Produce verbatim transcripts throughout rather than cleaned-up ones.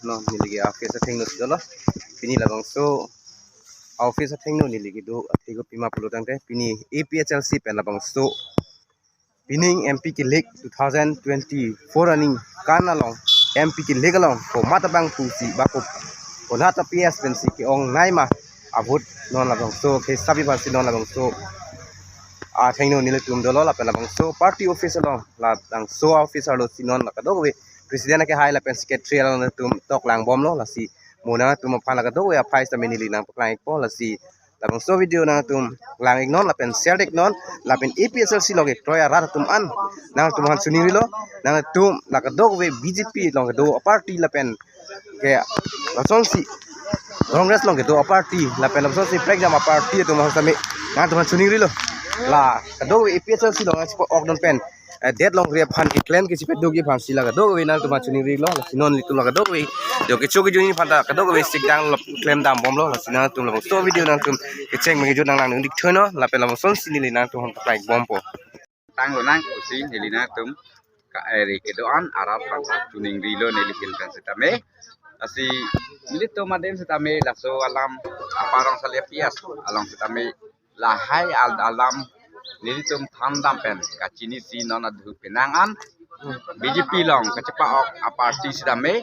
No, neli ke office athengno si dolo. Pini labangso office athengno neli kedo athe kopima pulo tangte, pini A P H L C pen labangso pining M P kilik two thousand twenty-four aningkan along, M P kilik along komat abang pusi ba ko konat a P S pensi ke-ongnei ma a-vote, non labangso ke sabi pasi non labangso athengno nelitum dolo, lapen labangso party office along, labangso office arlo si non la kadokave president akehai lapen secretary along tum tok langbomlo, lasi mo nangtum aphan la kadokave aphai sitame neli nangpaklang-ikpo. Lasi labangso video nangtum lang-iknon lapen share-iknon, lapen A P H L C along kekroi arat atum an nangtum aphan chiningrilo. Nangtum la kadokave B J P along kedo a-party lapen ke lasonsi Congress along kedo a-party lapen lasonsi prekjam a-party atum aphan sitame nangtum aphan chiningrilo. La kadokave A P H L C along chipa-okdun pen, eh, det longri aphan keklem kechipet doji aphansi la kadokave nangtum aphan chiningrilo. Lasi non nelitum la kadokave jo kecho kejuni aphan ta kadokave sikdang lop klem dambomlo. Lasi nangtum labangso video nangtum kecheng mengejut nang langdun-ik thono, lapen labangson si neli nangtum aphan paklang-ikbompo. Tanglo nang pusi neli nangtum ka eri kedo-an arat aphan chiningrilo neli hin pen sitame. Lasi nelitum adim sitame laso alam, aparong sali a P S along sitame lahai al alam nelitum thandam pen kachinisi non adhu penang an B J P along kachepa-ok a-party sitame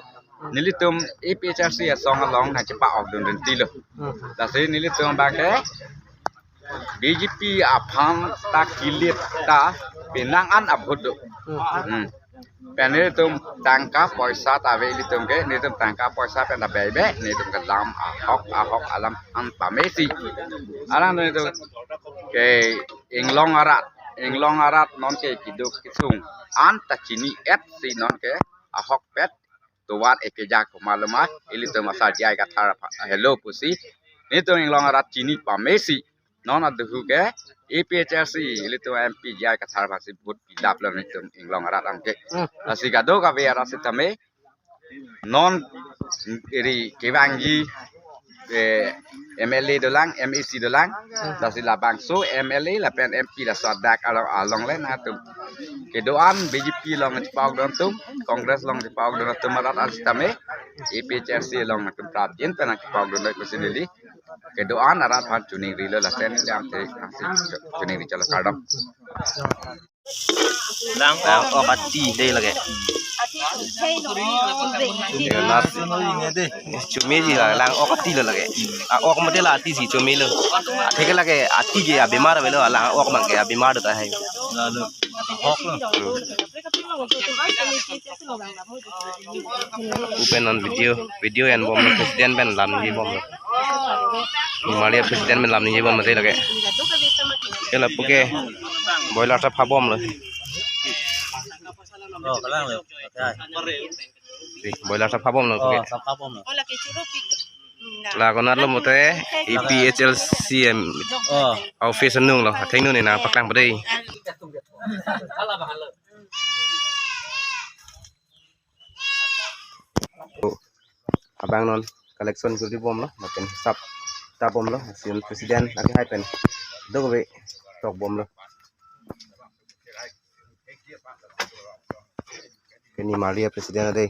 nelitum A P H L C asong along nangchepa-okdun rintilo. Lasi nelitum abang ke B J P aphan ta kilit ta penang an a-vote do. Hmm. Pen nelitum tangka poisa ta ave ilitum ke, nelitum tangka poisa pen ta bebe, nelitum ke lam ahok ahok alam an pamesi. Arang nelitum ke inglong arat, inglong arat non ke kiduk kisung an ta chini-et si non ke ahokpet tovar ekeja komat loma, ilitum asar J I Kathar aphan helo pusi nelitum inglong arat chini pamesi. Non adhu ke A P H L C ilitum M P J I Kathar aphansi vote pidaplo nelitum inglong arat abang ke. Hmm. Lasi kadokave arat sitame non eri kevangji, eh, M L A dolang, M A C dolang, lasi labangso M L A lapen M P laso adak along, along le nangtum kedo-an B J P along chepa-okdun atum, Congress along chepa-okdun atum arat an sitame A P H L C along nangtum prapjin pen nangchepa-okdun lo pusi neli kedo-an arat aphan chiningrilo, lasen neli amthe nangsi chiningri chalo, kardom. Lang-ok ati dei lake. Lang-ok ati lo lake. Chomesi la lang-ok ati lo lake. A-ok mate la ati si chomelo. Atheke lake ati ke abemar avelo, lang-ok abang ke abemar do tahai. Lalu. Ahok lo. Hmm. Pu pen non video, video enbomlo, president pen lam nijebomlo. Nimarli a-president pen lam nijebom mate lake. Ke lapu ke boiler ta phabomlo. Oh, kalang lo. Boiler ta phabomlo. Oh, ke ta phabomlo. La konatlo mate A P H L C M. Oh. Office anung lo, athengno ne nangpaklangpo dei. Abang non collection kuri bomlo, lapen hisap ta bomlo, si non president akehai pen dokave tokbomlo. Ke nimarli a-president dei.